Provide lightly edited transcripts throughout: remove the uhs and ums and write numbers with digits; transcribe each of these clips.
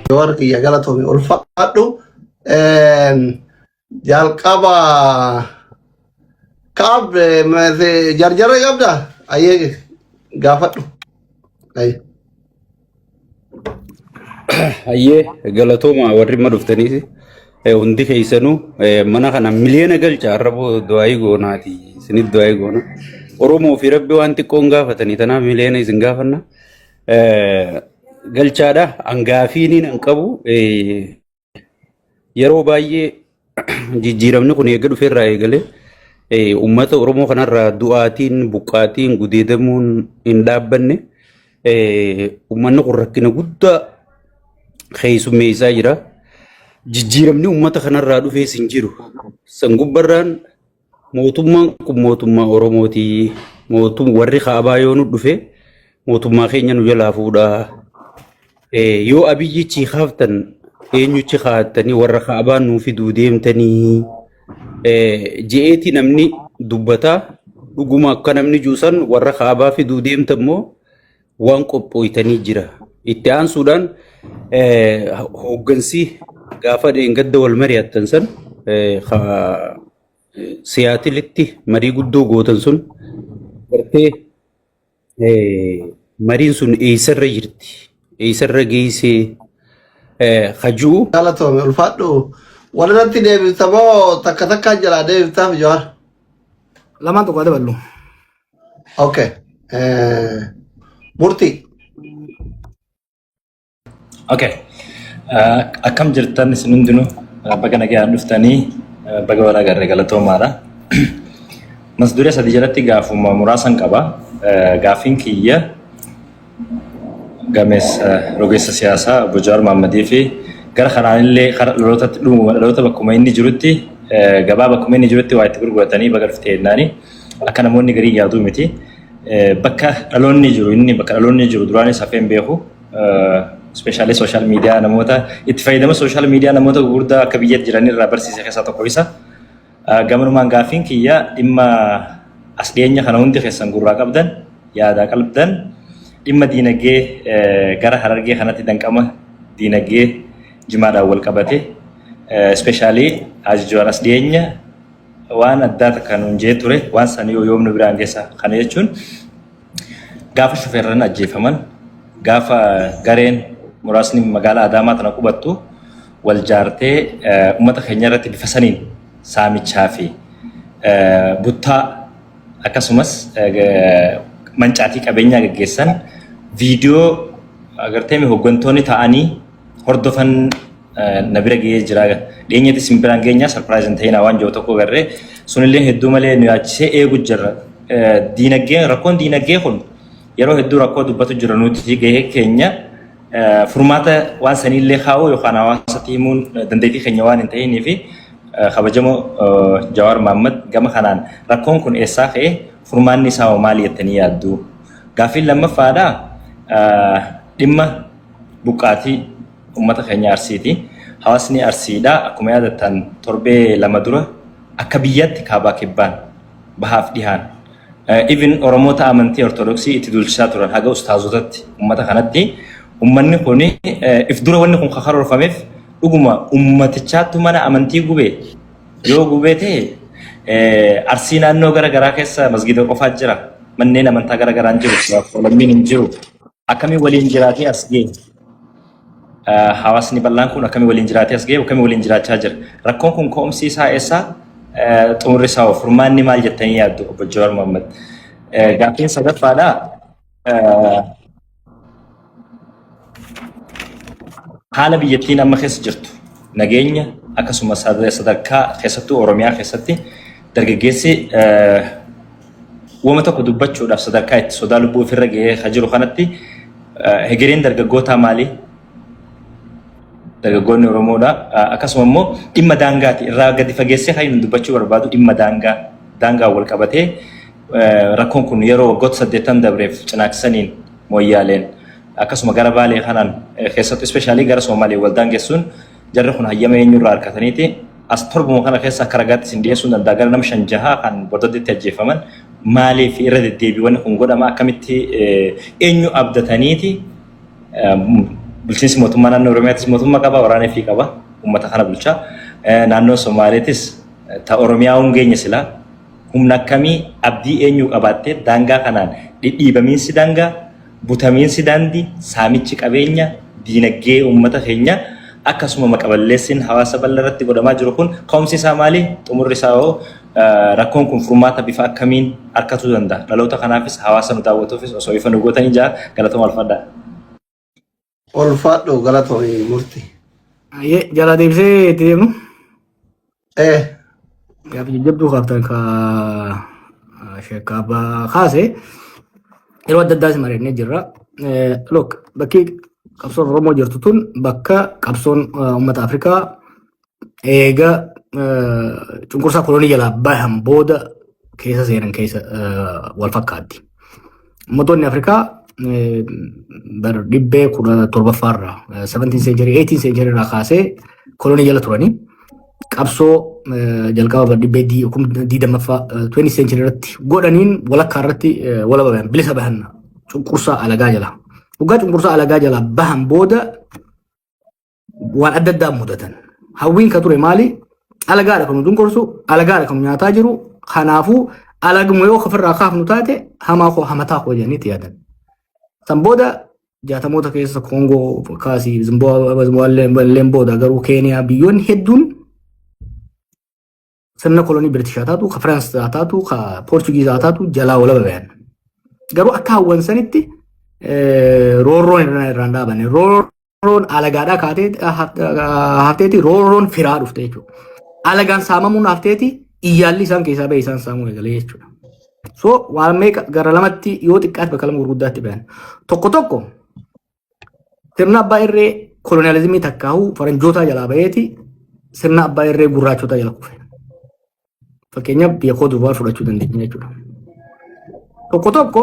Warri kiyya galatoomi ulfaadhu. Jalqaba kaab jarjara qabda ayyee gaafadhu. Ayyee. Hayyee galatooma warri amma dhuftaniis hundi keessanuu mana kana miliyoona galcha arraboo du'aayii goonaati isinit du'aayii goona. Oromoo fi Rabbi waan xiqqoon gaafatanii tanaaf miliyoona isin gaafanna. Galchaadha hangaafiiniin hin qabu yeroo baay'ee jijjiiramni kun eega dhufeerraa eegalee uummata Oromoo kanarraa du'aatiin buqqaatiin gudeedamuun hin dhaabbanne uummanni kun rakkina guddaa keessummeessaa jira. Jijjiiramni uummata kanarraa dhufees hin jiru. San gubbarraan mootummaan kun mootummaa Oromooti. Mootum warri kaabaa yoo nu dhufe mootummaa keenya nu jalaa fuudhaa. Yoo abiyyichi kaaftan eenyuchi kaattanii warra kaabaa nuu fiduu deemtanii je'eeti namni dubbataa dhuguma akka namni juusan warra kaabaa fiduu deemtan immoo waan qophooytanii jira. Itti aansuudhaan hooggansi gaafa dheengadda wal mari'attan san Siyaatilitti marii guddoo gootan sun gartee mariin sun eessarra jirti eessarra geessee hajuu Galatoomi ulfaadhu. Walirratti deebifta moo takka takkaan jalaa deebiftaaf Jawaar? Lamaan tokko haa daballu. Okay. Murtii. Okay. Akkam jirtan isin hundinuu baga nagaan dhuftanii baga wal agarre galatoomaadha. Mas duree sadii jalatti gaafuma muraasan qaba. Gaaffiin kiyya gameessa rogeessa siyaasaa obbo Jawaar Mohammadii fi gara kanaan illee kara dhalootatti dhuguma dhaloota bakkuma inni jirutti gabaa bakkuma inni jirutti waa itti gurguratanii baga dhufte jennaani akka namoonni garii yaaduu miti. Bakka dhaloonni jiru inni bakka dhaloonni jiru duraanis hafee hin beeku. Especially social media namoota itti fayyadama social media namoota gurguddaa akka biyyatti jiran irraa barsiise keessaa tokko isa. Gamanumaan gaaffiin kiyya dhimma as dhiyeenya kana hundi keessan gurraa qabdan yaadaa qalbdan dhimma diinagdee gara harargee kanatti danqama diinagdee jimaadhaan wal qabate especially Haji Jawaar as dhiyeenya waan addaa takka nuun jee ture waan san yoo yoom nu biraan geessa kana jechuun gaafa shufeerran ajjeefaman gaafa gareen muraasni magaalaa Adaamaa tana qubattu wal jaartee uummata keenya irratti bifa saniin saamichaa fi buttaa akkasumas mancaatii qabeenyaa gaggeessan viidiyoo agartee hooggantoonni ta'anii hordofan na bira ga'ee jira. Dhiyeenyatti isin biraan geenyaa surprise hin ta'inaa waan jiru tokko garree sunillee hedduu malee nu yaachisee eegu jirra. Diinagdeen rakkoon diinagdee kun yeroo hedduu rakkoo dubbatu jira nuti gahee keenya furmaata waan saniillee kaa'uu yookaan hawaasatti himuun dandeettii keenya waan hin ta'inii fi kabajamoo Jawaar Mahaammad gama kanaan rakkoon kun eessaa ka'e furmaanni isaa hoo maali jettanii yaaddu? Gaaffiin lammaffaadha dhimma buqqaatii uummata keenya Arsiiti. Hawaasni Arsiidha akkuma yaadattan torbee 2 dura akka biyyaatti kaabaa kibbaan bahaaf dhihaan even Oromoota amantii Ortodoksii itti duulchisaa turan haga ustaazotatti uummata kanatti uummanni kun if dura wanni kun karoorfameef dhuguma uummatichaattu mana amantii gube yoo gubee ta'e Arsii naannoo gara garaa keessa masgiida qofaa jira manneen amantaa gara garaan jiru lammiin hin jiru akkamiin waliin jiraatee as ga'e hawaasni bal'aan kun akkamii waliin jiraatee as ga'e akkamii waliin jiraachaa jira. Rakkoon kun ka'umsi isaa eessa xumurri isaa hoo furmaanni maal jettanii yaaddu obbo Jawaar Mohammad. Gaaffiin sadaffaadha. Haala biyyattiin amma keessa jirtu nageenya akkasumas sadarkaa keessattuu Oromiyaa keessatti dargaggeessi wama tokko dubbachuudhaaf sadarkaa itti sodaa lubbuu ofirra ga'ee kan jiru kanatti hegereen dargaggootaa maali? Dargaggoonni Oromoodha. Akkasuma immoo dhimma daangaati. Irraa gadi fageessee kan inni dubbachuu barbaadu dhimma daangaa daangaan wal qabatee rakkoon kun yeroo waggoota 80 dabreef cinaaksaniin mooyyaaleen akkasuma gara Baalee kanaan keessattuu especially gara Somaalee wal daangessuun jarri kun hayyama eenyurraa harkataniiti as torbuma kana keessa akka ragaatti isin dhiyeessuu danda'a gara nama shan jaha kan bordoddeetti ajjeefaman maaliif irra deddeebii wanni kun godhama akkamitti eenyu abdataniiti Bulchiinsi mootummaa naannoo Oromiyaatis mootummaa qaba, waraana fi qaba, uummata kana bulchaa. Naannoon Somaaleetis ta Oromiyaa hongeenye silaa humna akkamii abdii eenyuu qabaattee daangaa kanaan dhidhiibamiinsi daangaa, butamiinsi daandii, saamichi qabeenya, diinagdee uummata keenya akkasuma maqaballeessiin hawaasa bal'aa irratti godhamaa jiru kun ka'umsi isaa maali? Xumurri isaa hoo rakkoon kun furmaata bifa akkamiin argatuu danda'a? Dhaloota kanaafis hawaasa nu daawwatuufis osoo ifa nu gootanii jaa galatoma alfadhaa. Ulfaadhu, galatoomii murti. Ayyee, jala deebisee itti deemnu. Gaafa jajjabduu kaaftan ka sheekka abbaa kaase yeroo adda addaas mari'annee jirra. Look, bakki qabsoon Oromoo jirtu tun bakka qabsoon uummata Afrikaa eega cunqursaa kolonii jalaa bahan booda keessa seenan keessa wal fakkaatti. Uummattoonni Afrikaa bara dhibbee 17ffaarraa, 17 century, 18 century irraa kaasee kolonii jala turanii qabsoo jalqaba bara dhibbee 20ffaa, 20 century irratti godhaniin walakkaa irratti walaba bahan, bilisa bahan cunqursaa alagaa jala. Waggaa cunqursaa alagaa jala bahan booda waan adda addaa mudatan. Hawwiin ka ture maali? Alagaadha kan nu cunqursu, alagaadha kan nu nyaataa jiru. Kanaafuu alaguma yoo ofirraa kaafnu taate hamaa koo hamataa koo jedhanii itti yaadan. San booda 60moota keessa Koongoo kaasii Zimbaabuween booda garuu Keeniyaa, biyyoonni hedduun sirna kolonii Biritishaa taatu, ka Firaans taatu, ka Poorchugiizaa taatu jalaa walaba bayan. Garuu akka hawwan sanitti roorroon irraan dhaabane. Roorroon alagaadhaa kaatee hafteeti roorroon firaa dhufte jechuudha. Alagaan saamamuun hafteeti iyyaalli isaan keessaa ba'e isaan saamuu eegalee jechuudha. So waan meeqa gara lamatti, yoo xiqqaate bakka lama gurguddaatti bayan. Tokko tokko sirna abbaa irree koloniyaalizimii takkaahuu faranjootaa jalaa baheeti sirna abbaa irree gurraachotaa jala kufe. Fakkeenyaaf biyya Koot Divuwaar fudhachuu dandeenya jechuudha. Tokko tokko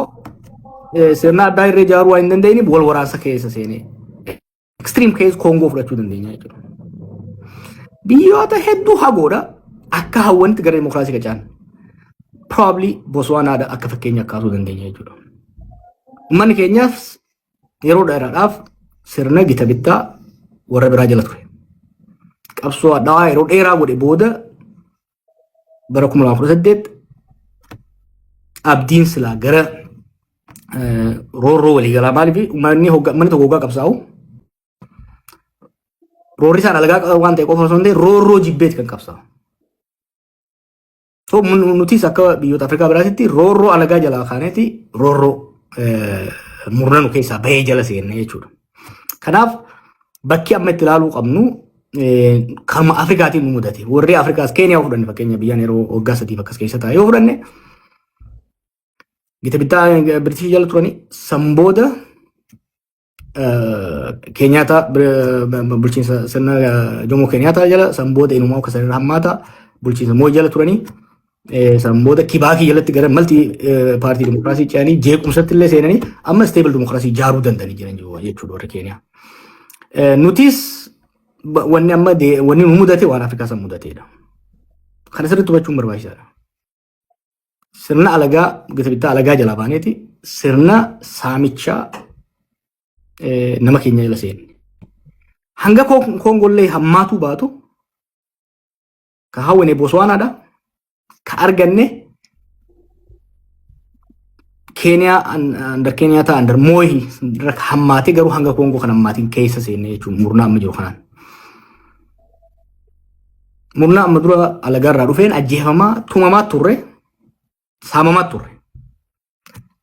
sirna abbaa irree ijaaruu waan hin dandeenyeef wal waraansa keessa seenee, extreme case Koongoo fudhachuu dandeenya jechuudha. Biyyoota hedduu hagoodha akka hawwanitti gara dimokiraasii qacaan. Probably Botswanaadha akka fakkeenya kaasuu dandeenya jechuudha. Uummanni keenyaas yeroo dheeraadhaaf sirna gita bittaa warra biraa jala ture. Qabsoo hadhaawaa yeroo dheeraa godhe booda bara 2018 abdiin silaa gara roorroo waliigalaa, maaliif uummanni tokko hoggaa qabsaa'u roorri isaan alagaa waan ta'e qofa osoo hin ta'in roorroo jibbeeti kan qabsaa'u. So nutis akka biyyoota Afrikaa biraatitti roorroo alagaa jalaa kaaneeti roorroo murna nu keessaa bahee jala seenne jechuudha. Kanaaf bakki amma itti ilaaluu qabnu kanuma Afrikaatiin nu mudate. Warri Afrikaas Keeniyaa fudhanne, fakkeenya biyyaan yeroo waggaa 3f akkas keessa taa'e yoo fudhanne, gita bittaa Biritishii jala turani, san booda Keeniyaataa bulchiinsa sirna Jomo Keeniyaataa jala, san booda inumaa akka sanirra hammaata bulchiinsa Mooyi jala turanii, san booda Kibaakii jalatti gara multi party dimokiraasii ce'anii jeequmsatti illee seenanii amma stable dimokiraasii ijaaruu danda'anii jiran jechuudha warri Keeniyaa. Nutis wanni amma wanni nu mudate waan Afrikaa san mudateedha. Kana sirriitti hubachuun barbaachisaadha. Sirna alagaa, gita bittaa alagaa jalaa baaneeti sirna saamichaa nama keenya jala seenne. Hanga Koongollee hammaatuu baatu ka hawwine Botswanaadha. Ka arganne Keeniyaa under Keeniyaa under Mooyi hammaatee garuu hanga Koongoo kan hammaatiin keessa seenne jechuun murnaa amma jiru kanaan. Murnaa amma dura alagaarraa dhufeen ajjeefamaa, tumamaa turre, saamamaa turre.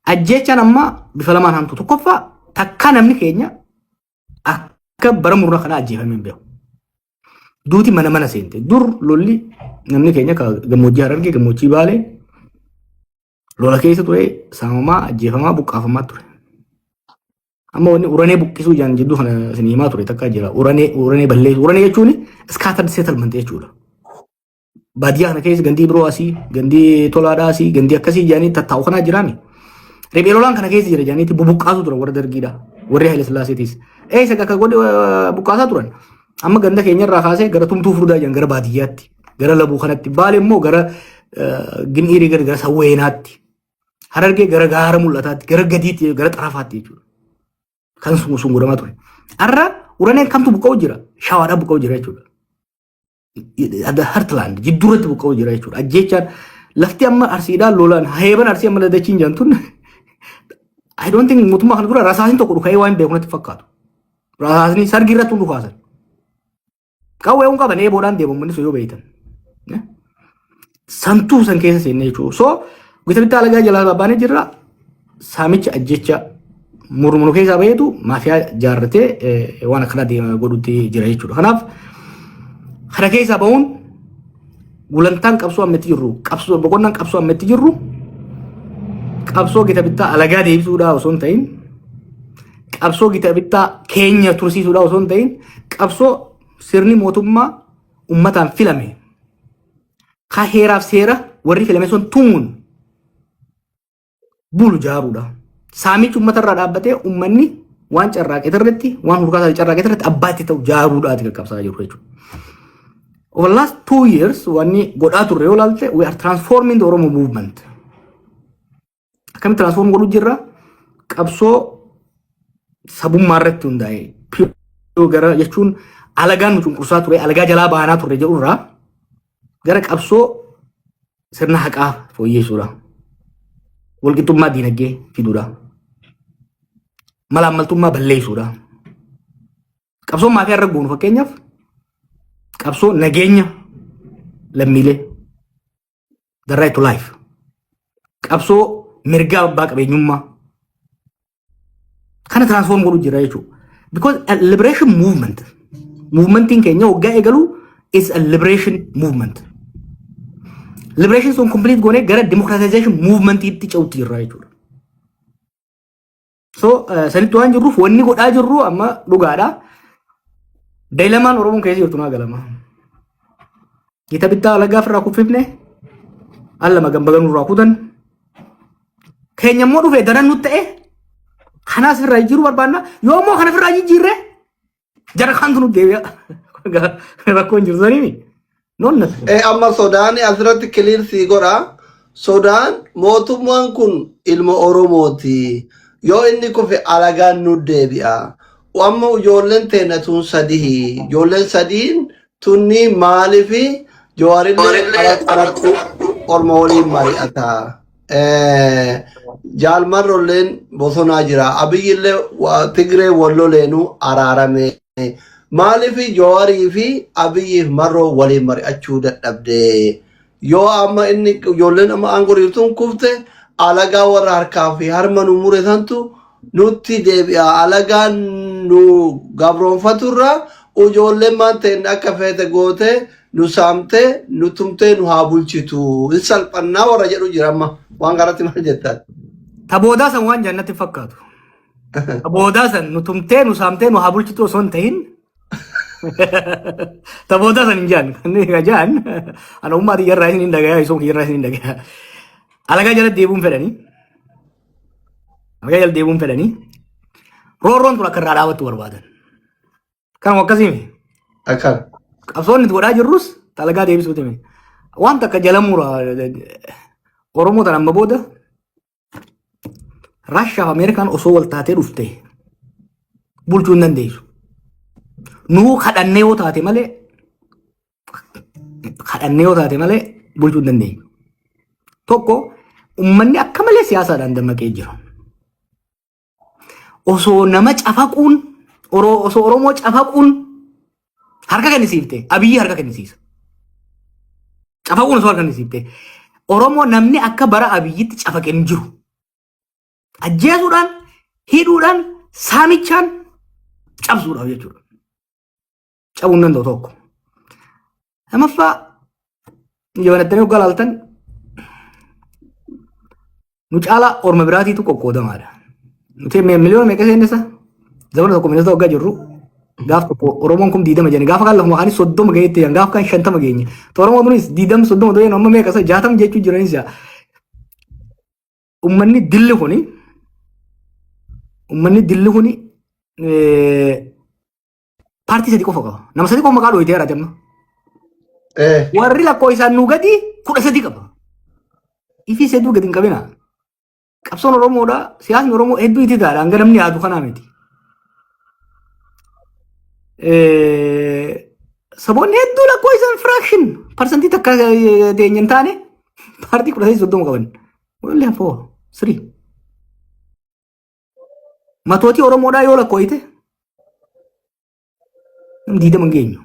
Ajjeechaan amma bifa lamaan hamtu. Tokkoffaa, takkaa namni keenya akka bara murnaa kanaa ajjeefamee hin beeku. Duuti mana mana seente. Dur lolli namni keenya ka gammoojjii Harargee, gammoojjii Baalee lola keessa ture, saamamaa, ajjeefamaa, buqqaafamaa ture. Amma wanni uranee buqqisuu jaan jidduu kana isin himaa ture takka jira. Uranee, uranee balleessu. Uranee jechuun scattered settlement jechuudha. Baadiyyaa kana keessa gandii biroo asii, gandii tolaadhaa asii, gandii akkasii jedhanii tattaa'u kanaa jiraami. Riphee lolaan kana keessa jira jedhaniiti bubuqqaasuu turan warra dargiidha. Warri Haile Sillaaseetis. Eessa akka godhe buqqaasaa turan. Amma ganda keenya irraa kaasee gara Tumtuu Furdaa jedhan, gara baadiyyaatti, gara Labuu kanatti, Baale immoo gara Gin'iirii, gara Sawweenaatti, Harargee gara gaara mul'ataatti, gara gadiitti, gara xarafaatti jechuudha. Kan sun godhamaa ture. Har'a uraneen kamtu buqqa'u jira? Shawaadhaan buqqa'u jira jechuudha. The heartland jidduurratti buqqa'u jira jechuudha. Ajjeechaan lafti amma Arsiidhaan lolaan heeban Arsii amma ladachiin jaantun, I don't think mootummaa kana dura rasaasni tokko dhuka'ee waan beeku natti fakkaatu. Rasaasni sargii irratti hun dhukaasan. Qawwee hun qaban, eeboodhaan deemu manni sun yoo beeytan. Santuu san keessa seenne jechuudha. So gita bittaa alagaa jalaa babbaanee jirra. Saamicha, ajjecha murmuru keessaa baheetu maafiyaa jaarratee waan akkana deema godhutti jira jechuudha. Kanaaf kana keessaa bahuun gulantaan qabsoo ammatti jirru, qabsoo boqonnaan qabsoo ammatti jirru, qabsoo gita bittaa alagaa deebisuudhaa osoo hin ta'in, qabsoo gita bittaa keenya tursiisuudhaa osoo hin ta'in, qabsoo sirni mootummaa ummataan filame ka heeraaf seera warri filame sun tumuun bulu jaaruudha. Saamichi uummatarraa dhaabbatee uummanni waan carraaqee irratti, waan hurkaasaa carraaqee irratti abbaa itti ta'u jaaruudhaati kan qabsaa jiru jechuudha. Over the last 2 years wanni godhaa turre yoo ilaalte, we are transforming the Oromo movement. Akkamitti transform godhuu jirra? Qabsoo sabummaa irratti hundaa'e gara jechuun alagaan nu cunqursaa ture, alagaa jalaa baanaa turre jedhurraa gara qabsoo sirna haqaa fooyyessuudha. Walqixxummaa diinagdee fiduudha. Malaammaltummaa balleessuudha. Qabsoon maafiyaa irra goonu, fakkeenyaaf, qabsoo nageenya lammiilee, the right to life, qabsoo mirga abbaa qabeenyummaa kana transform godhu jira jechuudha. Because a liberation movement, movementiin keenya waggaa eegalu is a liberation movement. Liberation sun complete goonee gara democratization movementiitti ce'utti jirra jechuudha. So sanitti waan jirruuf wanni godhaa jirru amma dhugaadha. Dilemmaan Oromoon keessa jirtu naa galama. Gita bittaa alagaa ofirraa kuffifne, al lama gambaganuu irraa kutan. Keenya immoo dhufee daran nutti ta'e, kanaas ofirraa jijjiiruu barbaanna. Yoo immoo kana ofirraa jijjiirre jara kaantu nutti deebi'a. Rakkoon jiru saniimi. Noonna. Amma sodaan asirratti clear sii godha. Sodaan mootummaan kun ilma Oromooti. Yoo inni kufe alagaan nu deebi'a. Amma ijoolleen teenya tun sadihi. Ijoolleen sadiin tunni maaliifi Jawaarillee alatti orma waliin mari'ata. Jaalmarrolleen bosonaa jira. Abiyyillee Tigree walloleenuu araarame. Maaliif Jawaarii fi Abiyyiif Marroo waliin mari'achuu dadhabde? Yoo amma inni ijoolleen amma aangoo jirtuun kufte, alagaa warra harkaa fi harma nu mure santu nutti deebi'a. Alagaan nu gabroonfaturra ijoolleen maan ta'in akka feete goote nu saamte, nu tumtee, nu haa bulchitu. Hin salphannaa warra jedhu jira amma. Waan kanatti maal jettan? Ta boodaa san waan jannatti fakkaatu. Ta boodaa san nu tumtee, nu saamtee, nu haa bulchitu osoo hin ta'in, ta boodaa san hin jaan. Kan jaan ana ummaa tiyyarraa isin hin dhagayaa, isoo kiyyarraa isin hin dhagayaa. Alagaa jala deebi'uun fedhanii. Alagaa jala deebi'uun fedhanii. Roorroon tun akka irraa dhaabattu barbaadan. Kanuma akkasii. Akkan. Qabsoon nuti godhaa jirrus alagaa deebisuuti miti. Waan takka jala mura, Oromoo tan amma booda Raashaa fi Ameerikaan osoo wal taatee dhufte bulchuu hin dandeessu. Nuu kadhannee yoo taate malee, kadhannee yoo taate malee bulchuu hin dandeenyu. Tokko, uummanni akka malee siyaasaadhaan dammaqee jira. Osoo nama cafaquun, osoo Oromoo cafaquun harka kennisiifte, Abiyyi harka kennisiisa. Cafaquun osoo harka kennisiifte, Oromoo namni akka bara Abiyyitti cafaqee hin jiru. Ajjeesuudhaan, hidhuudhaan, saamichaan cabsuudhaaf jechuudha. Cabuu hin danda'u tokko. Lamaffaa, jabanattanii hoggaa laaltan, nu caalaa orma biraatiitu qoqqoodamaadha. Nuti miliyoona meeqa seennisa? Zamana tokko minista hoggaa jirru gaaf tokko Oromoon kun 20 jedhani, gaafa kaan lafuma kaanis 30 gaheetti jedhan, gaafa kaan 50 geenye. Oromoon kunis 20 30 ta'een amma meeqa isa 60 jechuu jiranis yaa. Uummanni dilli kuni paartii sadi qofa qaba. Nama sadi qofa maqaa dhooyitee jiraate amma. Warri lakkoo isaan nuu gadi 13 qaba. Ifis hedduu gadi hin qabina. Qabsoon Oromoodha. Siyaasni Oromoo hedduu itti taadha. Hanga namni yaadu kanaa miti. Saboonni hedduu lakkoofsaan fraction parsantii takka teenya hin taane paartii 13 30 qaban. We only have four, three. Matootii Oromoodhaa yoo lakkoofte 20 hin geenyu.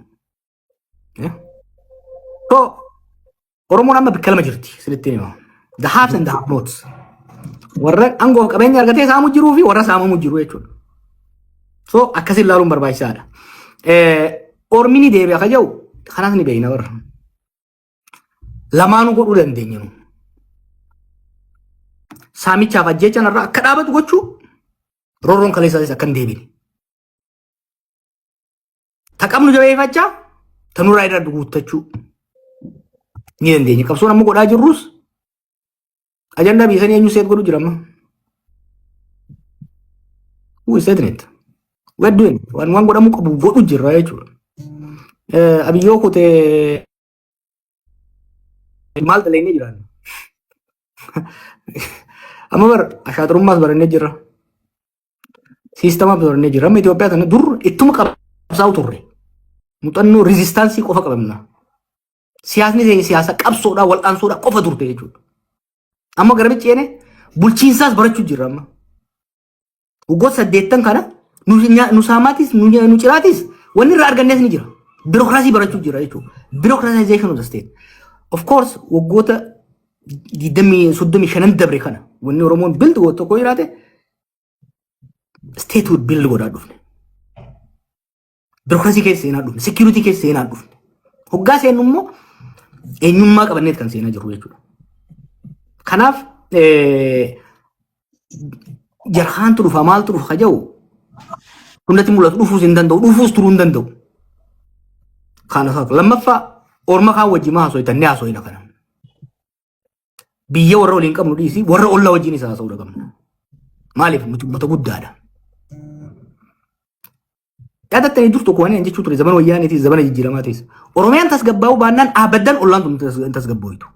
So Oromoon amma bakka lama jirti, sirriitti hima. The haves and the have nots. Warra aangoo fi qabeenya argatee saamu jiruu fi warra saamamu jiru jechuudha. So akkasin ilaaluun barbaachisaadha. Ormi ni deebi'a ka jedhu kanaas ni beekna warra. Lamaanuu godhuu dandeenya nu. Saamichaaf ajjechaan irraa akka dhaabatu gochuu, roorroon kaleessaatis akka hin deebine. Ta qabnu jabeeffachaa ta nurraa irra guuttachuu ni dandeenya. Qabsoon amma godhaa jirrus ajandaa biyya sanii eenyu set godhu jira amma? Who is setting it? We are doing it. Waan godhamuu qabu godhu jirra jechuudha. Abiyyoo kutee maal dalagnee jiraanna? Amma bar ashaaturummaas barannee jirra. Siistamaas barannee jirra. Amma Itoophiyaa tana dur ittuma qabsaa'u turre. Muuxannoo resistance qofa qabna. Siyaasni keenya siyaasa qabsoodhaa, wal'aansoodhaa qofa turte jechuudha. Amma gara ceene bulchiinsaas barachuu jirra amma. Waggoota 80 kana nu saamaatis nu ciraatis wanni irraa argannees ni jira. Biirokiraasii barachuu jira jechuudha. Bureaucratization of the state. Of course, waggoota 20, 35 dabre kana wanni Oromoon build godhu tokko jiraate, statehood build godhaa dhufne. Biirokiraasii keessa seenaa dhufne. Security keessa seenaa dhufne. Hoggaa seennu immoo eenyummaa qabanneet kan seenaa jirru jechuudha. Kanaaf jarhaantu dhufa, maaltu dhufa ka jedhu hundatti mul'atu, dhufuus hin danda'u, dhufuus turuu hin danda'u. Kana lammaffaa, orma kaan wajjin maa haasoftan? Ni haasofina kana. Biyya warra waliin qabnu dhiisi, warra ollaa wajjin isa haasa'uu qabna. Maaliif? Nuti uummata guddaadha. Yaadattanii, dur tokko waan jechuu ture, zamana wayyaaniitis zamana jijjiiramaatis. Oromiyaan tasgabbaa'uu baannaan aabaddan ollaan tun hin tasgabbooytu.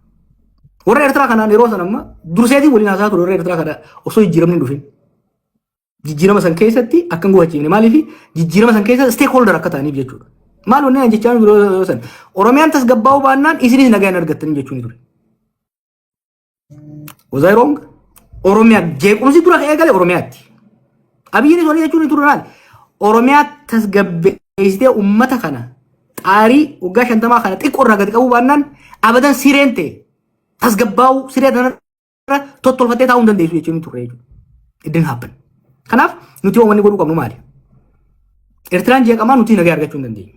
Warra Eertiraa kanaan yeroo sana amma durseetiin waliin haasaa ture, warra Eertiraa kana osoo jijjiiramni hin dhufin. Jijjiirama san keessatti akka hin gufachiifne, maaliif, jijjiirama san keessa stakeholder akka ta'aniif jechuudha. Maal wanni ani jechaa jiru yeroo san, Oromiyaan tasgabbaa'uu baannaan isinis nagaa hin argattanii jechuun ture. Was I wrong? Oromiyaan jeequmsi dura eegale Oromiyaatti. Abiyyiinis wanni jechuun ture maali? Oromiyaa tasgabbeessitee uummata kana xaarii waggaa 50 kana xiqqoo irraa gadi qabuu baannaan abadan sireen ta'e tasgabbaa'uu, siree kanarra tottolfattee taa'uu hin dandeessu jechuun ture jechuudha. It didn't happen. Kanaaf nuti wanni godhuu qabnu maali? Eertiraan jeeqamaa nuti nagaa argachuu hin dandeenyu.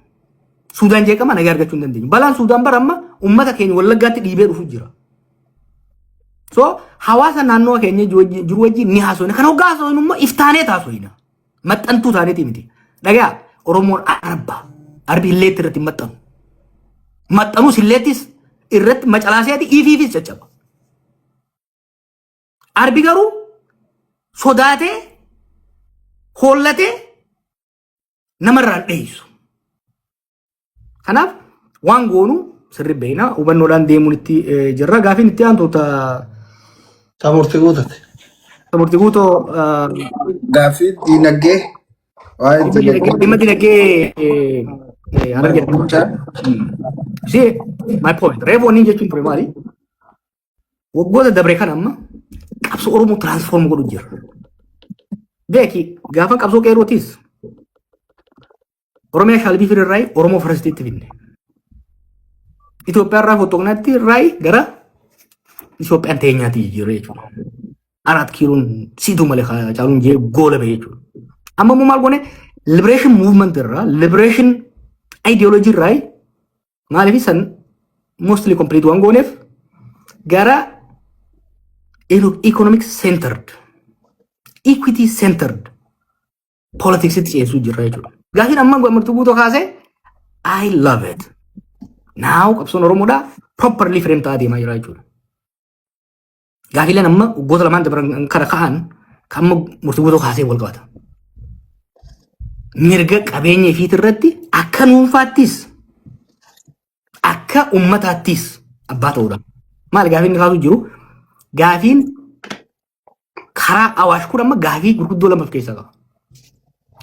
Suudaan jeeqamaa nagaa argachuu hin dandeenyu. Balaan Suudaan bara amma uummata keenya Wallaggaatti dhiibee dhufu jira. So hawaasa naannoo keenya jiru wajjin ni haasofna. Kan hoggaa haasofnu immoo iftaaneet haasofna. Maxxantuu taaneeti miti. Dhagaa, Oromoon arba. Arbi illeetti irratti hin maxxanu. Maxxanus illeettis irratti macalaaseeti ifiifis caccaba. Arbi garuu sodaatee hoollatee namarraan dheessu. Kanaaf waan goonu sirri beekna, hubannoodhaan deemuun itti jirra. Gaafiin itti aantu ta Murtii guutate. Murtii guutoo. Gaaffii diinagdee, waa'ee diinagdee. Dhimma dinagdee Harargee. See, my point. Reefu wanni jechuun ture maali? Waggoota dabre kana amma qabsoo Oromoo transform godhu jira. Beeki, gaafa qabsoo qeerrootis Oromiyaa shall be free irraa Oromoo firstiitti finne. Itoophiyaa irraa fotoognaatti irraa gara Itoophiyaan teenyaatti jijjiirre jechuudha. Araat kiiloon siituu malee caaluun jee goola ba'e jechuudha. Amma immoo maal goone? Liberation movement irraa, liberation ideology irraa, maaliif san mostly complete waan gooneef, gara economic centered, equity centered politics ceesuu jirra jechuudha. Gaafiin amma Murtii guutoo kaasee, I love it. Now qabsoon Oromoodhaa properly frame ta'aa deemaa jira jechuudha. Gaafiileen amma waggoota lamaan dabran kana ka'an kan amma Murtii guutoo kaasee wal qabata. Mirga qabeenya ifiit irratti akka dhuunfaattis akka ummataattis abbaa ta'uudha. Maali gaafiin inni kaasuu jiru? Gaafiin karaa Awaash kun amma gaafii gurguddoo lama of keessaa qaba.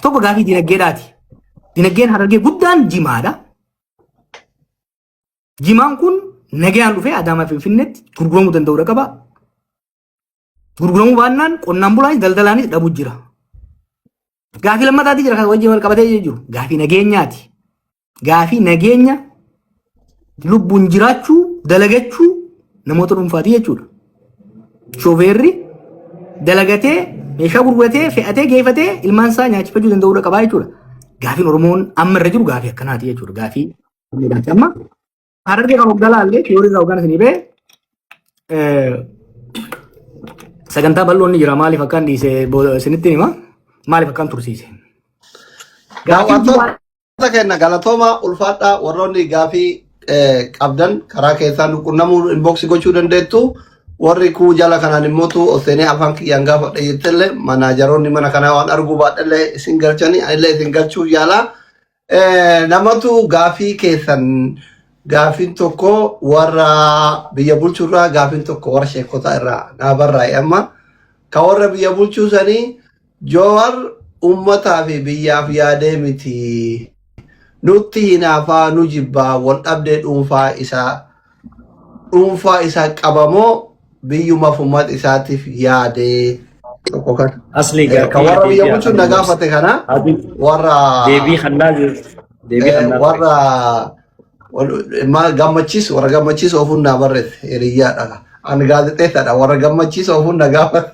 Tokko gaafii dinagdeedhaati. Dinagdeen Harargee guddaan jimaadha. Jimaan kun nagayaan dhufee Adaamaa Finfinneetti gurguramuu danda'uudha qaba. Gurguramuu baannaan qonnaan bulaanis daldalaanis dhabuu jira. Gaafii lammataatti jira kan wajjin wal qabatee jiru. Gaafii nageenyaati. Gaafii nageenya lubbuun jiraachuu, dalagachuu namoota dhuunfaati jechuudha. Shooferri dalagatee, meeshaa gurguratee, fe'atee, geeffatee ilmaan isaa nyaachifachuu danda'uudha qabaa jechuudha. Gaafiin Oromoon amma irra jiru gaafii akkanaati jechuudha. Gaafii amma Harargee kan hoggaa laallee theory irraa hoggaan isinii ba'e, sagantaa bal'oon ni jira. Maaliif akkaan dhiise isinitti hima, maaliif akkaan tursiise. Gaafiin Daawwattoota keenya, galatooma, ulfaadhaa. Warroonni gaafii qabdan karaa keessaan nu qunnamuu, inbox gochuu dandeettu. Warri kuu jala kanaan immootu ol seenee afaan kiyyaan gaafadha jettellee, manaajaroonni mana kanaa waan arguu baadhellee isin galchanii, anillee isin galchuuf yaalaa. Namatu gaafii keessan, gaafiin tokko warra biyya bulchurraa, gaafiin tokko warra sheekotaa irraa naa barraa'e. Amma ka warra biyya bulchuu sanii, Joowar uummataa fi biyyaaf yaadee miti. Nutti hinaafaa, nu jibbaa, wal dhabdee dhuunfaa isaa qabamoo biyyumaaf uummata isaatiif yaadee? Tokko kana. Asli Ka gaaffii warra biyya deebii bulchuun na afaan gaafate kana warra deebii kannaa deebii kannaa. Warra gammachiisu, warra gammachiisu ofuun naa barreesse hiriyyaadha. Ani gaazexeessaadha. Warra gammachiisu ofuun na gaafate.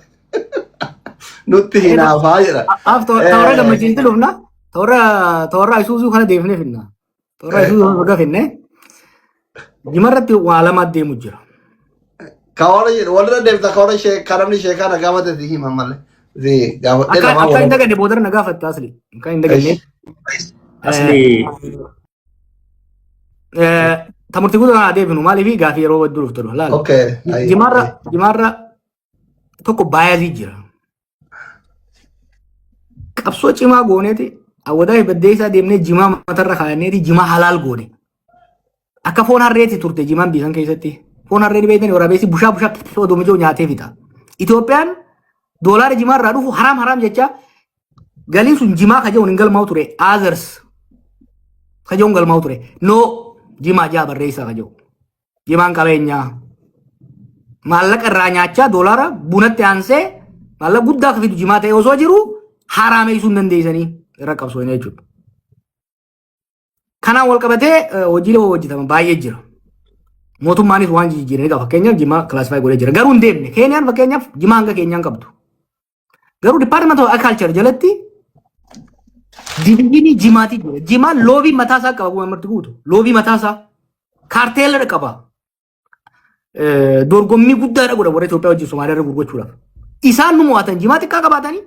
Nutti hinaafaa jedha. Af toora gammachiisti dhufna. Toora Isuuzuu kana deefnee finna. Toora Isuuzuu kana finne. Jimarratti waa lama deemu jira. Ka warra jedhu walirra deemta, ka warra ka namni sheekaa na gaafate si hima malee. Si gaafadhee Akka lamaa akka hin wal. daganne boodara na gaafatta asli. Akka hin daganne. Asli. Ta murtii guutuu kana deebinu, maaliif gaafii yeroo hedduu dhuftu laala. Okay. Jimaarra tokko bias jira. Qabsoo cimaa gooneeti, Awwadaa baddeessaa deemnee, jimaa matarra kaayanneeti, jimaa halaal goone. Akka foon harreeti turte jimaan biisan keessatti. Foon harree ni beektani, waraabessi bushaa bushaa odoo mijoo nyaatee fixa. Itoophiyaan doolaara jimaa irraa dhufu haraam haraam jecha, galiin sun jimaa kajaa'uun hin galmaa'u ture. Others kajaa'uun galmaa'u ture. No, jimaa jaa barreessaa kaja'u. Jimaan qabeenyaa. Maallaqa irraa nyaachaa, doolaara bunatti aansee maallaqa guddaa akka fidu jimaa ta'e osoo jiru, haraameessuu hin dandeessanii irra qabsoofne jechuudha. Kanaan wal qabatee hojiilee hojjetaman baay'ee jira. Mootummaanis waan jijjiiranii qaba. Fakkeenyaaf jimaa classify godhee jira. Garuu hin deemne. Keeniyaan fakkeenyaaf jimaa hanga keenyaan qabdu. Garuu Department of Agriculture jalatti division jimaati jira. Jimaan lobby mataasaa qaba, akkuma marti guutu. Lobby mataasaa. Cartel qaba. Dorgommii guddaadha godha warra Itoophiyaa wajjin Somaaliyaa irra gurgurachuudhaaf. Isaan nu mo'atan, jimaa xiqqaa qabaatanii,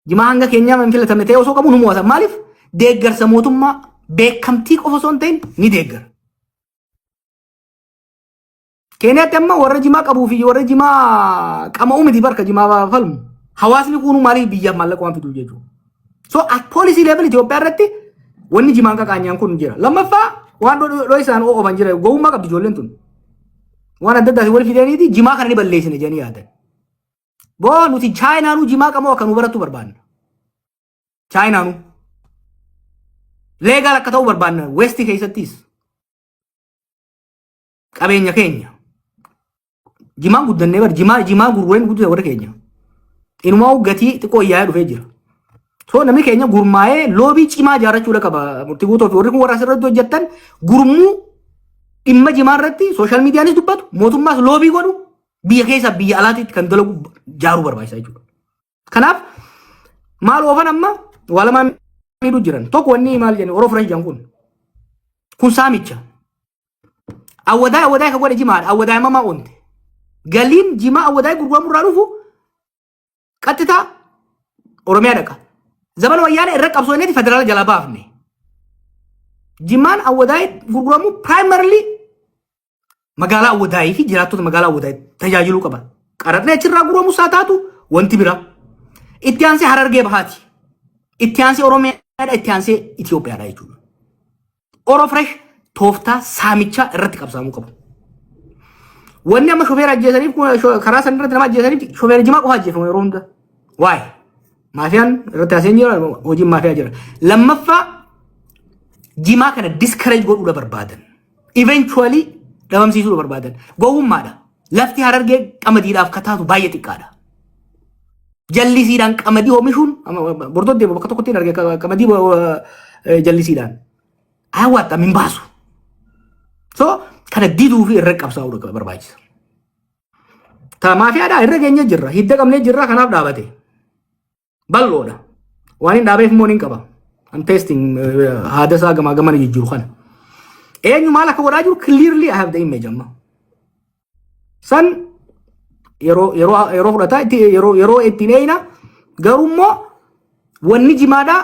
jimaa hanga keenyaa hin filatamne ta'e osoo qabu nu mo'atan. Maaliif? Deeggarsa mootummaa, beekamtii qofa osoo hin ta'in ni deeggara. Keeniyaatti amma warra jimaa qabuu fi warra jimaa qama'uu miti barka jimaa falmu. Hawaasni kunuu maaliif biyyaaf maallaqa waan fiduuf jechuudha. So at policy level Itoophiyaa irratti wanni jimaan qaqaanyaan kun jira. Lammaffaa, waan dhoo isaan ooman jira. Gowwummaa qabdi ijoolleen tun. Waan adda addaatiin wal fidaniiti jimaa kana ni balleessine jedhanii yaadan. Boo, nuti Chaayinaanuu jimaa qamoo akka nu barattu barbaanna. Chaayinaanuu. Legal akka ta'u barbaanna West keessattis. Qabeenya keenya. Jimaan guddannee bar jimaa gurgureen guddate warra keenya. Inumaa gatii xiqqoo yaa'ee dhufee jira. So namni keenya gurmaa'ee lobby cimaa ijaarrachuudha qaba. Murtii guutuu fi warri kun, warra asirratti hojjettan, gurmuu dhimma jimaa irratti social medianis dubbatu, mootummaas lobby godhu, biyya keessa biyya alaatiitti kan dalagu jaaruu barbaachisa jechuudha. Kanaaf maal oofan amma waa lamaan miidhuu jiran. Tokko, wanni maal jenni, Oro Fresh jedhan kun saamicha. Awwadaa ka godhe jimaadha. Awwadaa mamaa oonte. Galiin jimaa Awwadaa gurguramu irraa dhufu qaxxitaa Oromiyaa dhaqa. Zaman Wayyaanee irra qabsoo inni federaala jalaa baafne. Jimaan Awwadaa gurguramu primarily magaalaa Awwadaayii fi jiraattota magaalaa Awwadaayii tajaajiluu qaba. Qaraxni achirraa gurguramus haa taatu wanti biraa. Itti aansee Harargee Bahaati. Itti aansee Oromiyaadha. Itti aansee Itoophiyaadha jechuudha. Oro Fresh tooftaa saamichaa irratti qabsaamuu qabu. Wanni amma shofeera ajjeesaniif, karaa san irratti nama ajjeesaniif, shofeera jimaa qofa ajjeefamu yeroo hunda. Waa'ee Maafiyaan irratti haaseen jira, hojiin maafiyaa jira. Lammaffaa, jimaa kana discourage godhuudha barbaadan. Eventually dhabamsiisuudha barbaadan. Gowwummaadha. Lafti Harargee qamadiidhaaf kataatu baay'ee xiqqaadha. Jallisiidhaan qamadii oomishuun bordoddee bakka tokkotti hin arge qamadii jallisiidhaan. Hawaattam hin baasu. So kana diduu fi irra qabsaa'uu barbaachisa. Ta maafiyaadhaa irra geenye jirra. Hidda qabnee jirra, kanaaf dhaabate. Bal'oodha. Waan hin dhaabeef immoo ni qaba. I'm testing haada isaa gamaa gamana jijjiiru kana. Eenyu maal akka godhaa jiru clearly I have the image amma. San yeroo fudhataa itti yeroo ittiin eeyina. Garuu immoo wanni jimaadhaa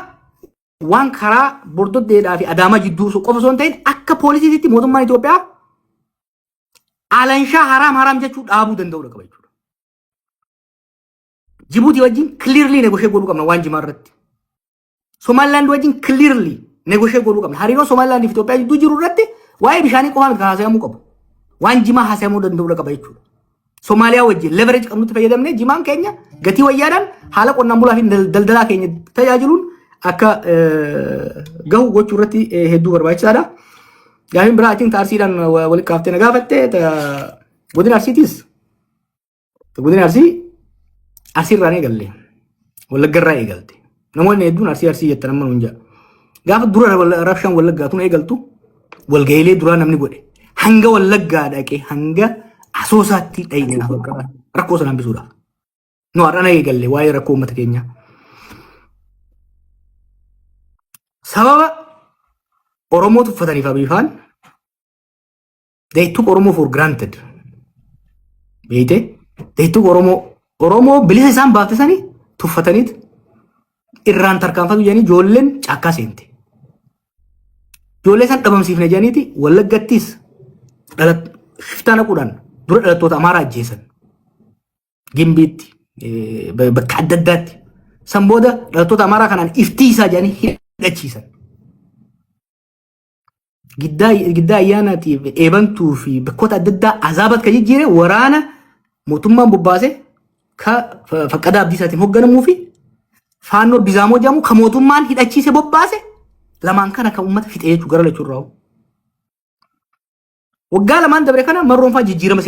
waan karaa Bordoddeedhaa fi Adaamaa jidduu qofa osoo hin ta'in, akka poolisiitti mootummaan Itoophiyaa alanshaa haraam haraam jechuu dhaabuu danda'uu qaba jechuudha. Jibuutii wajjin clearly negotiate godhuu qabna waan jimaa irratti. Somaliland wajjin clearly negotiate godhuu qabna. Hariiroo Somaliland fi Itoophiyaa jidduu jiru irratti waa'ee bishaanii qofaa miti kan haasa'amuu qabu. Waan jimaa haasa'amuu danda'uu qaba jechuudha. Somaaliyaa wajjin leverage qabnutti fayyadamnee jimaan keenya gatii wayyaadhaan haala qonnaan bulaa fi daldalaa keenya tajaajiluun akka gahu gochuu irratti hedduu barbaachisaadha. Gaafiin biraa atiin Arsiidhaan walitti kaaftee na gaafatte, godina Arsiitis. Godina Arsii, Arsiirraan eegalle. Wallaggarraa eegalte. Namoonni hedduun Arsii Arsii jettan amma nuun jedha. Gaafa dura rabshaan Wallaggaa tun eegaltu, walga'iilee duraa namni godhe hanga Wallaggaa dhaqee hanga Asoosaatti dhayine rakkoo sana hambisuudhaaf. Nu har'ana eegalle waa'ee rakkoo uummata keenyaa. Sababa Oromoo tuffataniif Abiifaan, they took Oromoo for granted. Beeyte, they took Oromoo bilisa isaan baafte sanii tuffataniit irraan tarkaanfatu jedhanii ijoolleen caakkaa seente. Ijoollee isaan dhabamsiifne jedhaniiti Wallaggattis shiftaa naquudhaan dura dhalattoota Amaaraa ajjeesan. Gimbiitti, bakka adda addaatti. San booda dhalattoota Amaaraa kanaan iftiisaa jedhanii hidhachiisan. Giddaa Ayyaanaatiif, Eebantuu fi bakkoota adda addaa azaabat kan jijjiire waraana mootummaan bobbaase ka Faqqadaa Abdiisaatiin hoogganamuu fi Faannoo Bizaamoo jedhamu ka mootummaan hidhachiise bobbaase lamaan kana kan uummata fixee jechuu gara lachuurraa. Waggaa 2n dabre kana marroon fa'aa jijjiirama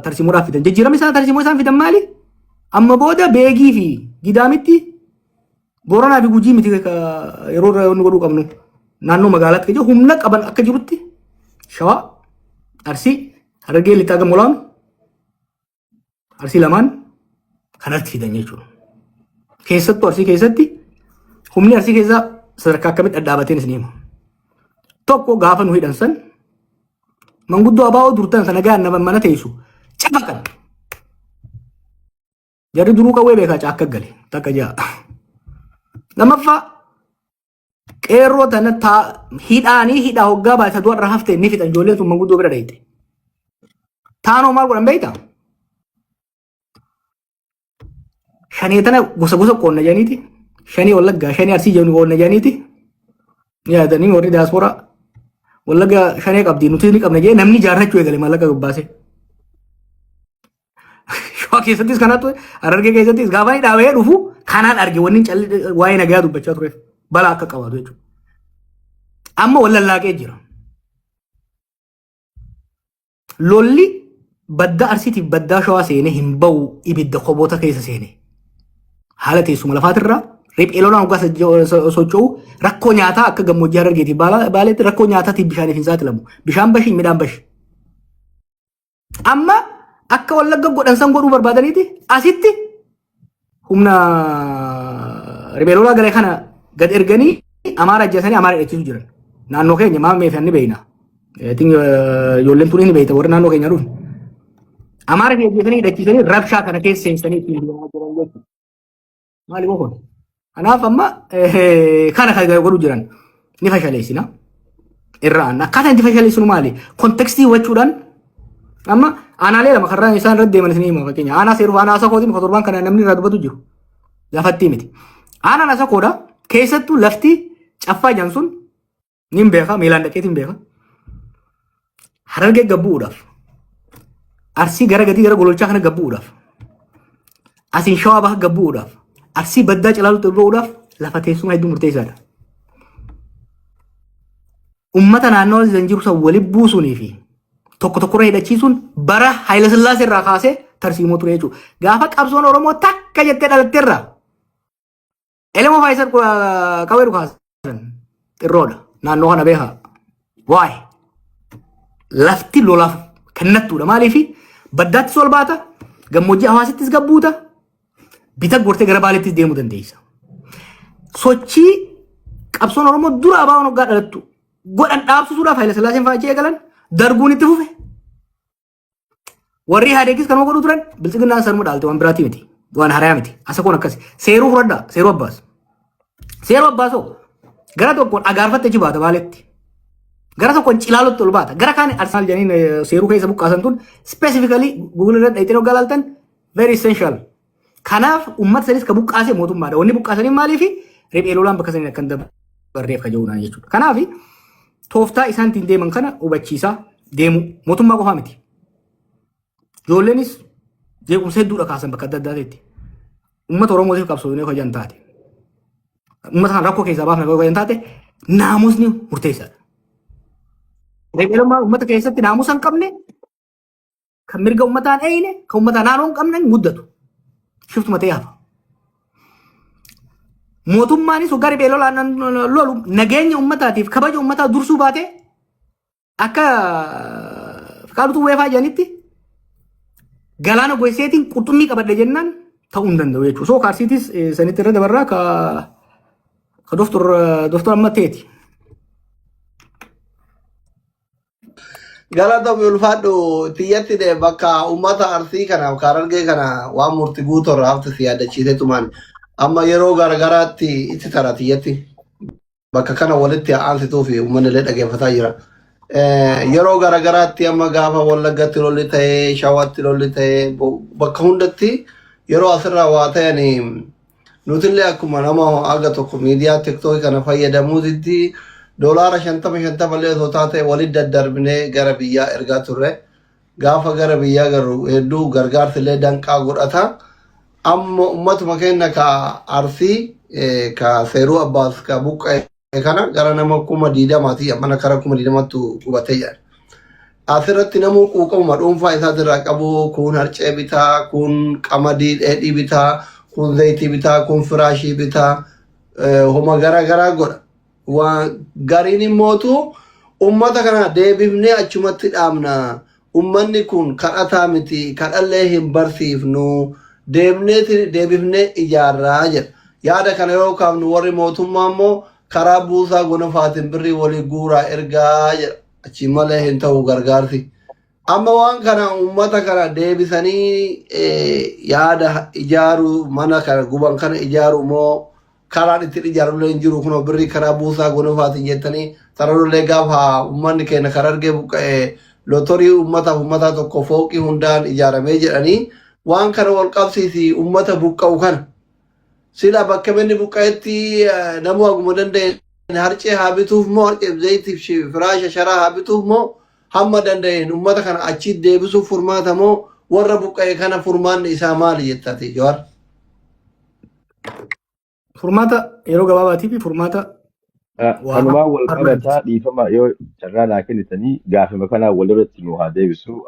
tarsiimoodhaaf fidan. Jijjiirama isaan tarsiimoo isaan fidan maali? Amma booda Beegii fi Gidaamitti, Booranaa fi Gujii miti yeroo irra inni godhuu qabnu. Naannoo magaalaatti kan jiru humna qaban akka jirutti Shawaa, Arsii, Harargee Lixaa gama olaanu, Arsii lamaan kanatti fidan jechuudha. Keessattuu Arsii keessatti humni Arsii keessaa sadarkaa akkamitti dhadhaabateen isin hima. Tokko, gaafa nu hidhan san manguddoo abaa'oo durtan sana gahan nama mana teessu cafaqan. Jarri duruu qawwee beekaa caakka gale takka ja'a. Lammaffaa, qeerroo tana hidhaanii hidhaa hoggaa baay'ata du'a irra hafte ni fixan, ijoolleen sun manguddoo bira dhayite. Taanoo maal godhan beektaa? Shanee tana gosa gosa qoonna jedhaniiti. Shanii Wallaggaa, shanii Arsii jedhu qoonna jedhaniiti. Ni yaadanii warri diyaaspooraa Wallagga shanee qabdi, nuti ni qabna jedhee namni jaarrachuu eegale maallaqa gabbaasee. Shawaa keessattis kanatu, Harargee keessattis gaafa inni dhaabee dhufu kanaan arge. Wanni calli waa'ee nagaa dubbachaa tureef balaa akka qabaatu jechuudha. Amma wal lallaaqee jira. Lolli baddaa Arsiitiif baddaa Shawaa seenee hin ba'u, ibidda koboota keessa seene. Haala teessuma lafaatirraa riphee lolaan hoggaa socho'u rakkoo nyaataa akka gammoojjii Harargeetiif Baaleetti rakkoo nyaataatiif bishaaniif hin saaxilamu. Bishaan bashi, midhaan bashi. Amma akka Wallagga godhan san godhuu barbaadaniiti asitti humna riphee lolaa galee kana gad erganii Amaara ajjeesanii Amaara hidhachiisu jiran. Naannoo keenya maal meeshaan ni beekna. Ijoolleen tun ni beekta, warri naannoo keenya dhufne. Amaara fi ajjeesanii hidhachiisanii rabshaa kana keessa seensanii ittiin deemaa jiran jechuudha. Maali kun? Kanaaf amma kana kan godhu jiran ni fashaleessina. Irraan akkaataa itti fashaleessinu maali? Context hubachuudhaan amma aanaalee lama karraa isaan irratti deeman isin hima fakkeenya. Aanaa seeruuf aanaa Asakootiin kan torbaan kana namni irraa dubbatu jiru. Lafatti miti. Aanaan Asakoodha. Keessattuu lafti Caffaa jedhan sun nin beeka, miilaan dhaqeetiin beeka. Harargee gabbu'uudhaaf, Arsii gara gadii gara Gololchaa kana gabbu'uudhaaf, asiin Shawaa Baha gabbu'uudhaaf, Arsii baddaa Cilaalutti ol ba'uudhaaf lafa teessuma hedduu murteessaadha. Uummata naannoo san jiru san walitti buusuunii fi tokko tokkorra hidhachiisuun bara Haayila Sillaasee irraa kaasee tarsiimoo ture jechuudha. Gaafa qabsoon Oromoo takka jettee dhalatteerraa Elemoo Faayisar qawwee dhukaasan xirroodha. Naannoo kana beekaa. Waa'ee lafti lolaaf kennattuudha. Maaliif baddaattis ol baata, gammoojjii hawaasittis gabbuuta, bita gortee gara baaleettis deemuu dandeessa. Sochii qabsoon Oromoo dura ABO'n hoggaa dhalattu godhan dhaabsisuudhaaf Haayila Sillaaseen fa'aa eegalan darguun itti fufe. Warri Ihaadeegis kanuma godhuu turan biltsiginnaan sanuma dhaalte waan biraatii miti. Waan harayaa miti. Asakoon akkasi. Seeruu fudhadhaa. Seeruu Abbaas. Seeruu Abbaasoo gara tokkoon agaarfatte achi baata baaletti. Gara tokkoon cilaalutti ol baata. Gara kaan Arsenaal jedhaniin seeruu keessa buqqaasan tun specifically Google irra dhayitee hoggaa laaltan very essential. Kanaaf uummata sanis ka buqqaase mootummaadha. Wanni buqqaasanii maaliifi riphee lolaan bakka saniin akka hin dabarreef ka jiruudhaan jechuudha. Kanaaf tooftaa isaan ittiin deeman kana hubachiisaa deemu mootummaa qofaa miti. Ijoolleenis jeequmsa hedduudha kaasan bakka adda addaatitti. Uummata Oromootiif qabsoo yoo kajan taate. Uummata kana rakkoo keessaa baafna yoo kajan taate naamusni murteessaadha. Riphee lolaa uummata keessatti naamusa hin qabne kan mirga uummataan eeyine kan uummataa naannoo hin qabne hin guddatu. Shiftuma ta'ee hafa. Mootummaanis waggaa riphee lolaan lolu nageenya uummataatiif kabaja uummataa dursuu baate akka Fiqaadutu weefaa jedhanitti galaana goseetiin qurxummii qabadhe jennaan ta'uu hin danda'u jechuudha. So kaarsiitis sanitti irra dabarraa ka ka doftor amma ta'eeti. Galatoomi ulfaadhu tiyyatti dee bakka uummata Arsii kana Harargee kana waan murti guutuu irraa hafte si yaadachiisee tumaan amma yeroo garagaraatti itti tara tiyyatti bakka kana walitti aansituu fi uummanni illee dhaggeeffataa jira. Yeroo garagaraatti amma gaafa Wallaggatti lolli ta'ee Shawaatti lolli ta'ee bakka hundatti yeroo asirraa waa ta'an Nutillee akkuma nama haga tokko miidiyaa tiktookii kana fayyadamuutitti doolaara 50 50 illee osoo taate walitti daddarbinee gara biyyaa ergaa turre. Gaafa gara biyyaa garuu hedduu gargaarsi illee danqaa godhata. Amma ummatuma keenya ka Arsii ka Seeruu Abbaas ka buqqa'e kana gara nama 20,000ti mana kara 20,000ttu qubatee jira. Asirratti namuu quuqamuma dhuunfaa isaatirraa qabu kun harcee bitaa, kun qamadii dheedhii bitaa, kun zayitii bitaa, kun firaashii bitaa, homa gara garaa godha. Waan gariin immootu ummata kana deebifnee achumatti dhaabna. Ummanni kun kadhataa miti, kadhallee hin barsiifnu, deebifnee ijaarraa jedha. Yaada kana yoo kaafnu warri mootummaa immoo karaa buusaa gonofaatiin birrii walii guuraa ergaa jedha. Achi malee hin ta'u gargaarsi. Amma waan kana uummata kana deebisanii yaada ijaaruu mana kana guban kana ijaaru moo karaan ittiin ijaarullee hin jiru kunoo birrii karaa buusaa gonofaatiin jettanii sararullee gaafa uummanni keenya karaa argee buqqa'e lotorii uummataaf uummataa tokko fooqii hundaan ijaaramee jedhanii waan kana wal qabsiisi uummata buqqa'u kana. Sila bakka inni buqqa'etti namuu haguma danda'e harcee haa bituuf moo harceef zayitiif firaasha sharaa haa bituuf moo hamma danda'een uummata kana achi deebisuuf furmaata moo warra buqqa'e kana furmaanni isaa maali jettati Jawaar? Furmaata yeroo gabaabaatii fi furmaata waa Kanumaan wal permanent. qabataa dhiifama yoo carraa naa kennitanii gaafima kanaa walirratti nu haa deebisu.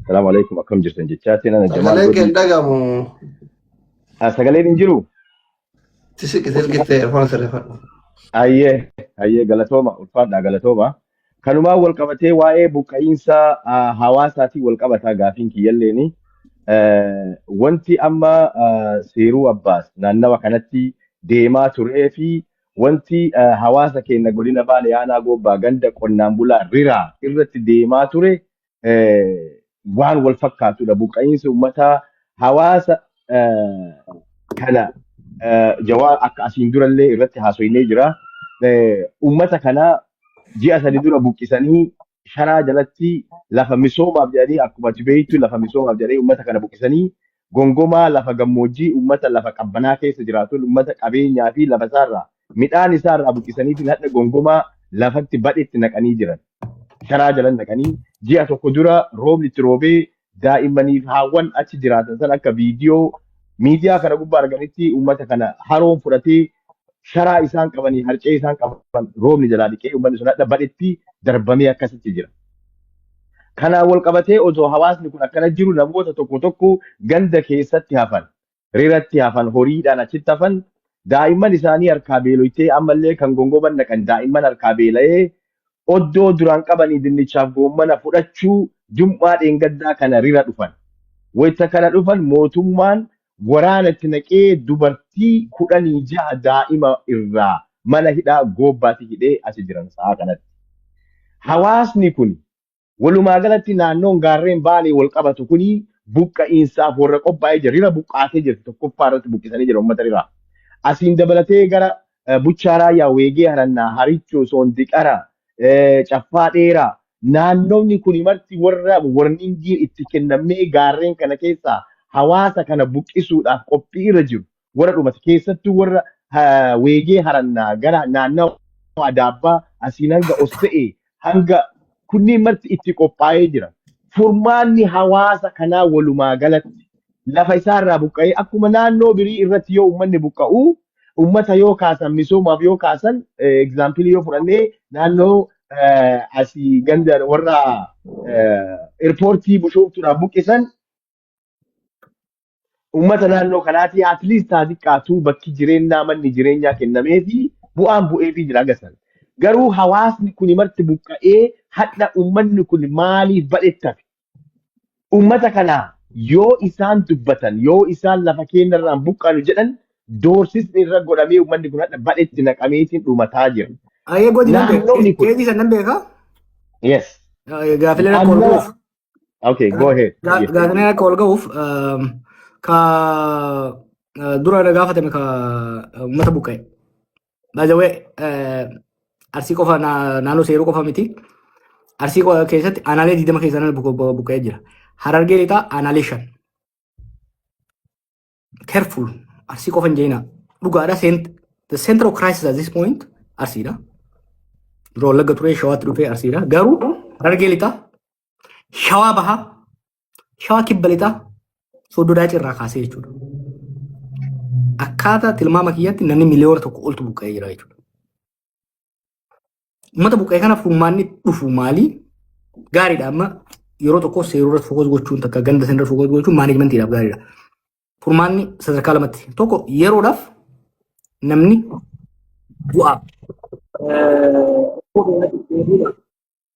Salaamu alaikum akkam jirtan jechaatiin ana Jamaal Sagaleen kee hin Godii. dhagamu. Sagaleen hin jiru? Tisiqi silkitti eerfoon sirreeffadhu. Ayyee ayyee galatooma ulfaadhaa galatooma. Kanumaan wal qabatee waa'ee buqqa'iinsa hawaasaatiin wal qabataa gaafiin kiyyalleeni. Wanti amma Seeruu Abbaas naannawa kanatti deemaa turee fi wanti hawaasa keenya godina Baalee aanaa Goobbaa ganda qonnaan bulaa Riraa irratti deemaa ture waan wal fakkaatudha. Buqqa'iinsi uummataa hawaasa kana Jawaar akka asiin durallee irratti haasofnee jira. Uummata kana ji'a 3 dura buqqisanii sharaa jalatti lafa misoomaaf jedhanii akkuma ati beektu lafa misoomaaf jedhanii uummata kana buqqisanii gongomaa lafa gammoojjii uummata lafa qabbanaa keessa jiraatu uummata qabeenyaa fi lafa isaarraa midhaan isaarraa buqqisaniitiin hadha gongomaa lafatti badhetti naqanii jiran. Sharaa jala naqanii ji'a 1 dura roobni itti roobee daa'immanii fi haawwan achi jiraatan san akka viidiyoo Miidiyaa kana gubbaa arganitti uummata kana haroon fudhatee, sharaa isaan qabanii, harcee isaan qaban roobni jalaa dhiqee, uummanni sun hadha badhetti darbamee akkasitti jira. Kanaan wal qabatee, osoo hawaasni kun akkana jiru, namoota tokko tokko ganda keessatti hafan, riratti hafan, horiidhaan achitti hafan, daa'imman isaanii harkaa beeloytee, ammallee kan gongoban naqan daa'imman harkaa beela'ee, oddoo duraan qabanii dinnichaaf goommana fudhachuu jum'aa dheengaddaa kana rira dhufan. Wayita kana dhufan mootummaan waraana itti naqee dubartii 16 daa'ima irraa mana hidhaa Goobbaatti hidhee achi jiran sa'a kanatti. Hawaasni kun walumaa galatti naannoon gaarreen Baalee wal qabatu kuni buqqa'iinsaaf warra qophaa'ee jira. Rira buqqaatee jirti, tokkoffaa irratti buqqisanii jira uummata riraa. Asiin dabalatee gara Buchaa Raayyaa, Weegee Harannaa, Harichoo, Soondiqara, Caffaa Dheeraa, naannoonni kun marti warra warningiin itti kennamee gaarreen kana keessaa hawaasa kana buqqisuudhaaf qophii irra jiru. Warra dhumate keessattuu warra Weegee Harannaa gara naannawa Adaabbaa asiin hanga Osse'ee hanga kunniin marti itti qophaa'ee jira. Furmaanni hawaasa kanaa walumaa galatti lafa isaarraa buqqa'ee, akkuma naannoo birii irratti yoo uummanni buqqa'u, uummata yoo kaasan, misoomaaf yoo kaasan, example yoo fudhannee naannoo asii ganda warra eerpoortii Bushooftuudhaan buqqisan, uummata naannoo kanaatii at least haa xiqqaatu bakki jireenyaa, manni jireenyaa kennameefi bu'aan bu'eefii jira agasan. Garuu hawaasni kun marti buqqa'ee hadha uummanni kun maaliif badhettafe? Uummata kana yoo isaan dubbatan, yoo isaan lafa keenyarraan buqqaanu jedhan, doorsisni irra godhamee uummanni kun hadha badhetti naqameetiin dhumataa jira. Ayyee, godhi nan beeka. Naannoonni kun Keetii san nan beeka. Yes. Gaafileen akka ol ga'uuf. Okay, go ahead. Gaafileen akka ol ga'uuf, ka dura na gaafatame ka uummata buqqa'e. By the way, Arsii qofa, naannoo Seeruu qofa miti. Arsii keessatti aanaalee 20 keessa namni buqqa'ee jira. Harargee Lixaa aanaalee shan. Careful. Arsii qofa hin jeenaa. Dhugaadha. The center of crisis at this point Arsiidha. Dura Wallagga ture, Shawaatti dhufee Arsiidha. Garuu Harargee Lixaa, Shawaa Bahaa, Shawaa Kibba Lixaa, Sooddoo Daacii irraa kaasee jechuudha. Akkaataa tilmaama kiyyatti namni 1 miliyoona oltu buqqa'ee jira jechuudha. Uummata buqqa'ee kana furmaanni dhufu maali? Gaariidha, amma yeroo tokko Seeruu irratti focus gochuun, takka ganda sana irratti focus gochuun managementiidhaaf gaariidha. Furmaanni sadarkaa lamatti. Tokko, yeroodhaaf namni bu'aa.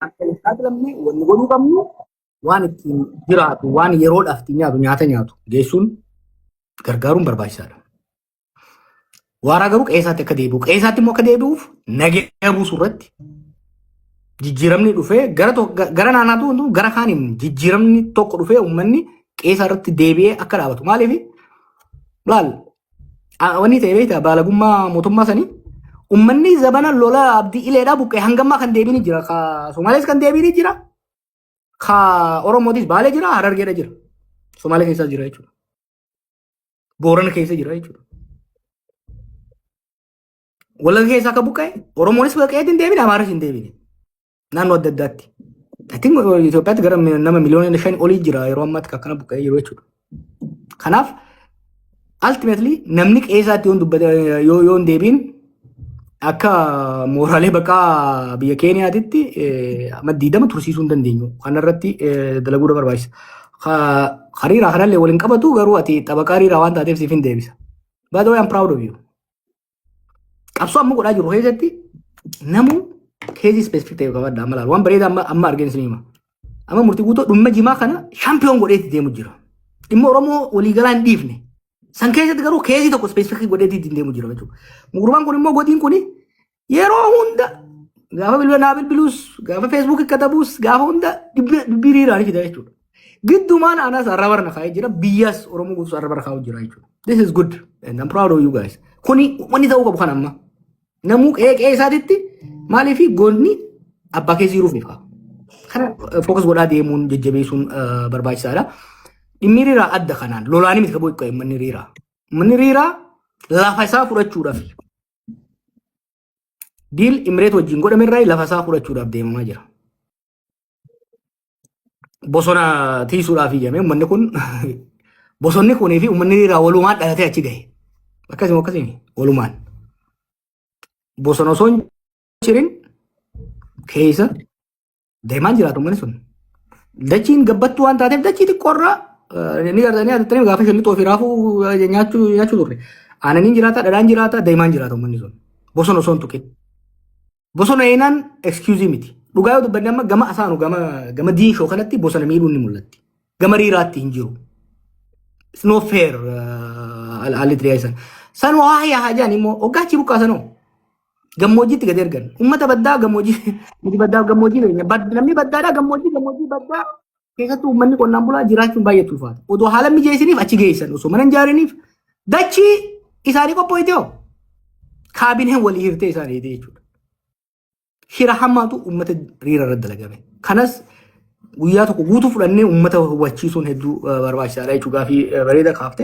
Akka hin saaxilamne wanni godhuu qabnu, waan ittiin jiraatu, waan yeroodhaaf ittiin nyaatu, nyaata nyaatu geessuun gargaaruun barbaachisaadha. Waaraa garuu qe'eessaatti akka deebi'u. Qe'eessaatti immoo akka deebi'uuf nageenya buusuu irratti jijjiiramni dhufee gara gara naannaatu hunduu gara kaaniin jijjiiramni tokko dhufee uummanni qe'eessaa irratti deebi'ee akka dhaabatu. Maaliif laal, wanni ta'e beektaa, baalagummaa mootummaa sanii uummanni zabana lola Abdii Ileedhaa buqqee hangammaa kan deebiin jira. Ka Somaalees kan deebiin jira. Ka Oromootis Baalee jira, Harargeedha jira. Somaalee keessa jira jechuudha. Boorana keessa jira jechuudha. Wallagga keessaa akka buqqa'e Oromoonis buqqa'eetti hin deebine, Amaaras hin deebine. Naannoo adda addaatti. I think Itoophiyaatti gara nama 5 miliyoona olii jira yeroo ammaatti kan akkana buqqa'ee jiru jechuudha. Kanaaf ultimately namni qe'eessaatti yoo dubbate, yoo hin deebiin, akka mooraalee baqaa biyya Keeniyaatitti amma 20 tursiisuu hin dandeenyu. Kanarratti dalaguudha barbaachisa. Hariiraa kanallee waliin qabatu, garuu ati xabaqaa hariiraa waan taateef siif hin deebisa. By the way, I'm proud of you. Qabsoo amma godhaa jiru keessatti namu case specific ta'e qabadha amma laal. Waan bareedaa amma argeen isin hima. Amma Murtii Guutuu dhimma jimaa kana champion godheetti deemu jira. Dhimma Oromoo waliigalaa hin dhiifne. San keessatti garuu case tokko specific godheetti ittiin deemu jira jechuudha. Gurbaan kun immoo godiin kun yeroo hunda gaafa bilbila naa bilbiluus, gaafa Facebookii katabuus, gaafa hunda dubbii hiriiraan fida jechuudha. Giddumaan anas arraba irra kaa'ee jira, biyyas Oromoo guutuu arraba irra kaa'u jira jechuudha. This is good and I'm proud of you guys. Kuni wanni ta'uu qabu kan amma. Namuu qe'ee qe'ee isaatitti maaliif goonni abbaa keessa jiruuf ni fa'a. Kana focus godhaa deemuun jajjabeessuun barbaachisaadha. Dhimmi hiriiraa adda kanaan lolaanii miti qabu manni hiriiraa. Manni hiriiraa lafa isaa fudhachuudhaaf deal Imireet wajjin godhame irraa lafa isaa fudhachuudhaaf deemamaa jira. Bosona tiisuudhaaf iyyame uummanni kun Bosonni kunii fi uummanni riiraa walumaan dhalatee achi gahe. Akkasuma akkasii walumaan. Bosona osoo hin cirin keessa deemaan jiraatu uummanni sun. Dachiin gabbattuu waan taateef dachii xiqqoorraa ni gartanii yaadattanii gaafa shillixoo fi raafuu nyaachuu turre. Aananiin jiraata, dhadhaan jiraata, deemaan jiraata uummanni sun. Bosona osoo hin tuqin. Bosona eenaan excuse miti. Dhugaa yoo dubbanne amma gama asaanu gama diinshoo kanatti bosona miidhuun ni mul'atti. Gama riiraatti hin jiru. It's not fair haalli itti dhiyeessan. San waa yaa hajaan immoo hoggaa buqqaasanoo gammoojjiitti gad ergan. Uummata baddaa gammoojjii, nuti baddaa gammoojjii beekna. Namni baddaadhaa gammoojjii baddaa keessattuu uummanni qonnaan bulaa jiraachuun baay'ee ulfaata. Odoo haala mijeessiniif achi geessan, osoo mana hin ijaariniif dachii isaanii qopho'ite hoo kaabineen walii hirtee isaaniiti jechuudha. Shira hamaatu uummata riira irratti dalagame. Kanas guyyaa tokko guutuu fudhannee uummata hubachiisuun hedduu barbaachisaadha jechuudha. Gaafii bareeda kaafte.